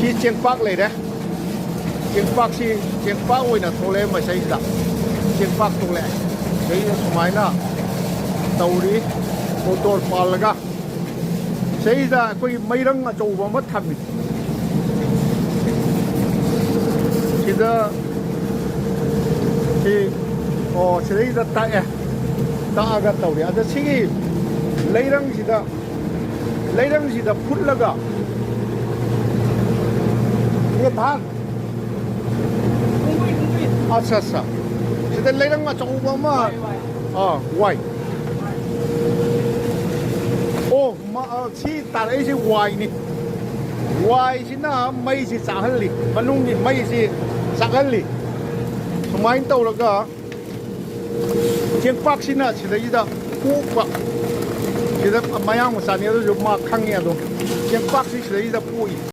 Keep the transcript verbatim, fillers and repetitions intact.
ꯁꯤ ꯆꯦꯡꯄꯥꯛ ꯂꯩꯔꯦ꯫ ꯆꯦꯡꯄꯥꯛꯁꯤ, ꯆꯦꯡꯄꯥꯛ ꯑꯣꯏꯅ ꯊꯣꯛꯂꯛꯑꯦ ꯃꯁꯩꯁꯤꯗ꯫ ꯆꯦꯡꯄꯥꯛ ꯊꯣꯛꯂꯛꯑꯦ꯫ ꯁꯤꯗꯩꯗ ꯁꯨꯃꯥꯏꯅ ꯇꯧꯔꯤ꯫ ꯃꯣꯇꯣꯔ ꯄꯥꯜꯂꯒ ꯁꯤꯗꯩꯗ ꯑꯩꯈꯣꯏꯒꯤ ꯃꯩꯔꯪ ꯑꯆꯧꯕ ꯑꯃ ꯊꯝꯃꯤ꯫ ꯁꯤꯗ ꯁꯤ, ꯑꯣ, ꯁꯤꯗꯩꯗ ꯇꯥꯛꯑꯦ꯫ ꯇꯥꯛꯑꯒ ꯇꯧꯔꯦ꯫ ꯑꯗ ꯁꯤꯒꯤ ꯂꯩꯔꯪꯁꯤꯗ, ꯂꯩꯔꯪꯁꯤꯗ ꯐꯨꯠꯂꯒ, ꯁꯤꯒ ꯊꯥꯟ꯫ ꯑꯠꯆꯥ, ꯑꯠꯆꯥ꯫ ꯁꯤꯗ ꯂꯩꯔꯪ ꯑꯆꯧꯕ ꯑꯃ, ꯑꯥ, ꯋꯥꯏ꯫ ꯑꯣ, ꯃ-, ꯑ, ꯁꯤ ꯇꯥꯔꯛꯏꯁꯤ ꯋꯥꯏꯅꯤ꯫ ꯋꯥꯏꯁꯤꯅ ꯃꯩꯁꯤ ꯆꯥꯛꯍꯜꯂꯤ, ꯃꯅꯨꯡꯒꯤ ꯃꯩꯁꯤ ꯆꯥꯛꯍꯜꯂꯤ꯫ ꯁꯨꯃꯥꯏꯅ ꯇꯧꯔꯒ ꯆꯦꯡꯄꯥꯛꯁꯤꯅ ꯁꯤꯗꯩꯁꯤꯗ ꯄꯣꯛꯄ꯫ ꯁꯤꯗ ꯃꯌꯥꯡ ꯃꯆꯥꯅꯤ, ꯑꯗꯨꯁꯨ ꯃꯥ ꯈꯪꯉꯦ꯫ ꯑꯗꯣ ꯆꯦꯡꯄꯥꯛꯁꯤ ꯁꯤꯗꯩꯁꯤꯗ ꯄꯣꯛꯏ꯫